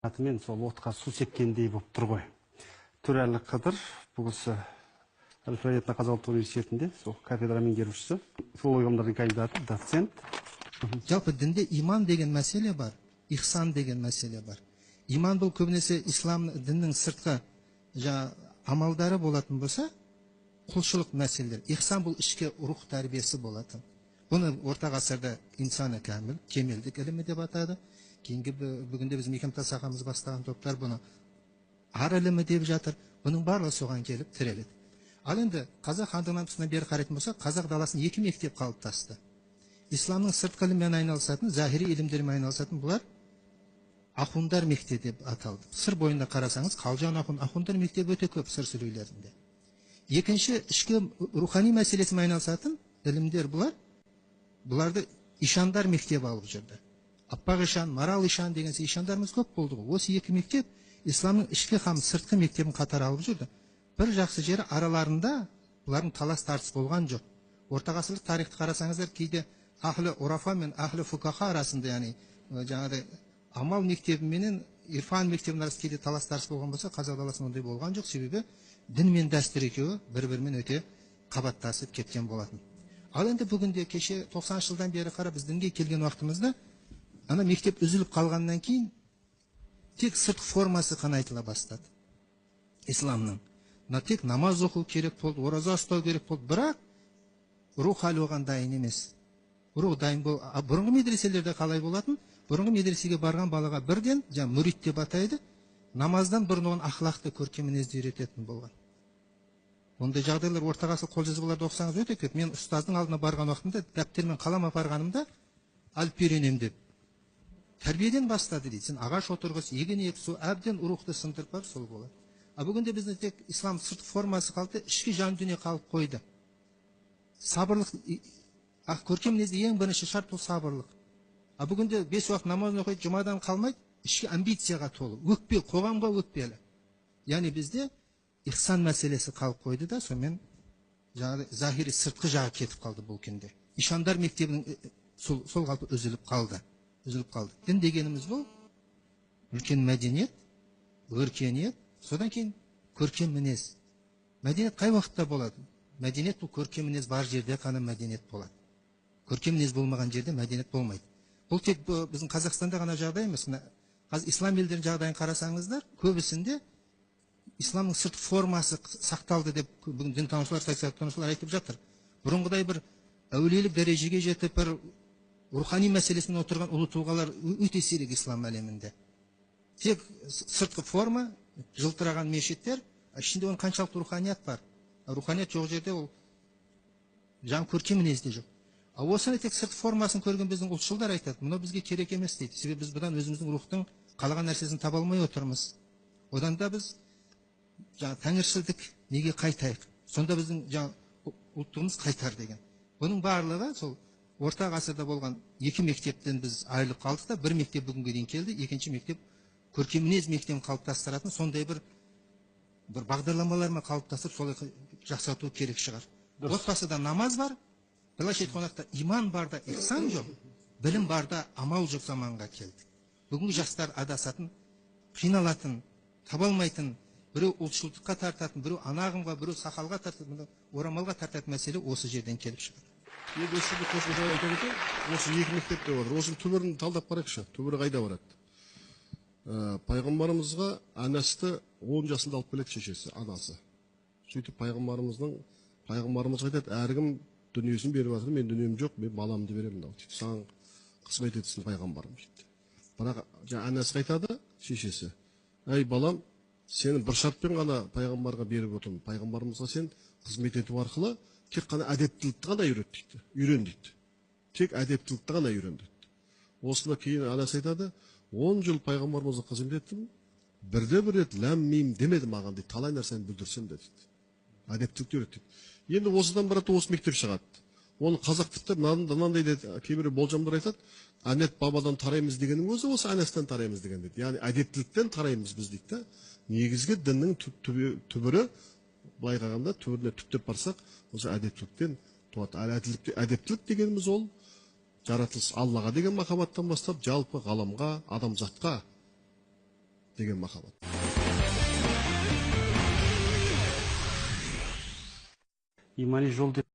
Атымен сол отқа су сепкендей болып тұр ғой. Төрәлі Қыдыр, бұл кісі Әл-Фараби атындағы Қазақ ұлттық университетінде сол кафедра меңгерушісі, филология ғылымдарының кандидаты, доцент. Жалпы дінде иман деген мәселе бар, ихсан деген мәселе бар. Иман бұл көбінесе ислам діннің сыртқы жаңа амалдары болатын болса, құлшылық мәселелер. Ихсан бұл ішкі рух тәрбиесі болатын. Бұны орта ғасырда инсаны кәміл, кемелдік ілімі деп атады. Кейінгі бүгінде біз Мекемтас ағамыз бастаған топтар бұны ар ілімі деп жатыр. Бұның барлығы соған келіп тіреледі. Ал енді қазақ хандығынан тұсынан бері қарайтын болсақ, қазақ даласын екі мектеп қалыптасты. Исламның сыртқы ілімімен айналысатын, захири ілімдермен айналысатын бұлар ахундар мектебі деп аталды. Сыр бойында қарасаңыз, Қалжан ахун, ахундар мектебі өте көп Сыр сүлейлерінде. Екінші, ішкі рухани мәселесімен айналысатын ілімдер бұлар, бұларды ишандар мектебі алып жүрді. Аппақ ишан, Марал ишан деген сияқты ишандарымыз көп болды ғой. Осы екі мектеп исламның ішкі һәм сыртқы мектебін қатар алып жүрді. Бір жақсы жері, араларында бұлардың талас тартыс болған жоқ. Орта ғасырлық тарихты қарасаңыздар, кейде ахлі урафа мен ахлі фукаха арасында, яғни жаңағыдай амал мектебі менен ирфан мектебінің арасында кейде талас тартыс болған болса, қазақ даласында ондай болған жоқ. Себебі дін мен дәстүр екеуі бір-бірімен өте қабаттасып кеткен болатын. Ал енді бүгінде кеше 90 жылдан бері қарап біз дінге келген уақытымызда ана мектеп үзіліп қалғаннан кейін тек сыртқы формасы қана айтыла бастады исламның. Мына тек намаз оқу керек болды, ораза ұстау керек болды, бірақ рух әлі оған дайын емес. Рух дайын бол, а бұрынғы медреселерде қалай болатын? Бұрынғы медресеге барған балаға бірден, жаңа мүрит деп атайды, намаздан бұрын оған ахлақты, көркем мінезді үйрететін болған. Ондай жағдайлар орта ғасыр қолжазбаларды оқысаңыз өте көп. Мен ұстаздың алдына барған уақытымда дәптер мен қалам апарғанымда алып үйренемін деп. Тәрбиеден бастады дейді. Сен ағаш отырғыз, егін ек, сол әбден рухты сындырып барып сол болады. А бүгінде бізде тек ислам сыртқы формасы қалды, ішкі жан дүние қалып қойды. Сабырлық, көркем мінезде ең бірінші шарт бұл сабырлық. А бүгінде 5 уақыт намазын оқиды, жұмадан қалмайды, ішкі амбицияға толы, өкпе, қоғамға өкпелі. Яғни бізде ихсан мәселесі қалып қойды да, сонымен жаңағы захири сыртқы жағы кетіп қалды бұл күнде. Ишандар мектебінің сол қалпы үзіліп қалды. Үзіліп қалды. Дін дегеніміз бұл үлкен мәдениет, өркениет, содан кейін көркем мінез. Мәдениет қай уақытта болады? Мәдениет бұл көркем мінез бар жерде ғана мәдениет болады. Көркем мінез болмаған жерде мәдениет болмайды. Бұл тек біздің Қазақстанда ғана жағдай емес. Мына қазір ислам елдерінің жағдайын қарасаңыздар, көбісінде исламның сыртқы формасы сақталды деп бүгін дінтанушылар, саясаттанушылар айтып жатыр. Бұрынғыдай бір әулиелік дәрежеге жетіп, бір рухани мәселесімен отырған ұлы тұлғалар өте сирек ислам әлемінде. Тек сыртқы форма, жылтыраған мешіттер, а ішінде оның қаншалықты руханият бар. А руханият жоқ жерде ол жан көркем мінез де жоқ. А осыны тек сыртқы формасын көрген біздің ұлтшылдар айтады, мынау бізге керек емес дейді. Себебі біз бұдан өзіміздің рухтың қалаған нәрсесін таба алмай отырмыз. Одан да біз жаңа тәңіршілдік неге қайтайық? Сонда біздің жаңа ұлттығымыз қайтар деген. Бұның барлығы сол орта ғасырда болған екі мектептен біз айырылып қалдық та, бір мектеп бүгінге дейін келді, екінші мектеп көркем мінез мектебін қалыптастыратын сондай бір бағдарламалармен қалыптастырып солай жақсарту керек шығар. Отбасыда намаз бар, былайша айтқанда иман бар да ихсан жоқ, білім бар да амал жоқ заманға келдік. Бүгінгі жастар адасатын, қиналатын, таба алмайтын, біреу ұлтшылдыққа тартатын, біреу ана ағымға, біреу сақалға тартатын, біреу орамалға тартатын мәселе осы жерден келіп шығады. Енді осы жерде қосымша айта кетейін, осы екі мектеп деп отыр. Осының түбірін талдап қарайықшы, түбірі қайда барады? Пайғамбарымызға Анасты 10 жасында алып келеді шешесі, анасы. Сөйтіп пайғамбарымызға айтады, әркім дүниесін беріп жатыр, мен дүнием жоқ, мен баламды беремін дейді. Сөйтіп саған қызмет етсін пайғамбарым дейді. Бірақ жаңа Анасқа айтады шешесі, әй балам, сені бір шартпен ғана пайғамбарға беріп отырмын. Пайғамбарымызға сен қызмет ету арқылы тек қана әдептілікті ғана үйрет дейді. Үйрен дейді. Тек әдептілікті ғана үйрен дейді. Осыны кейін Анас айтады, 10 жыл пайғамбарымызға қызмет еттім, бірде бір рет ләм мим демеді маған дейді, талай нәрсені бүлдірсем де дейді. Әдептілікті үйрет дейді. Енді осыдан бір рет осы мектеп шығады. Оны қазақ тіпті мынандай дейді, кейбір болжамдар айтады, Әнет бабадан тараймыз дегеннің өзі осы Анастан тараймыз деген дейді. Яғни әдептіліктен тараймыз біз дейді да. Негізгі діннің түбірі, былай қарағанда түбіріне түптеп барсақ, осы әдептіліктен туады. Ал әдептілік дегеніміз ол жаратылыс, Аллаға деген махаббаттан бастап жалпы ғаламға, адамзатқа деген махаббат. Имани жол деп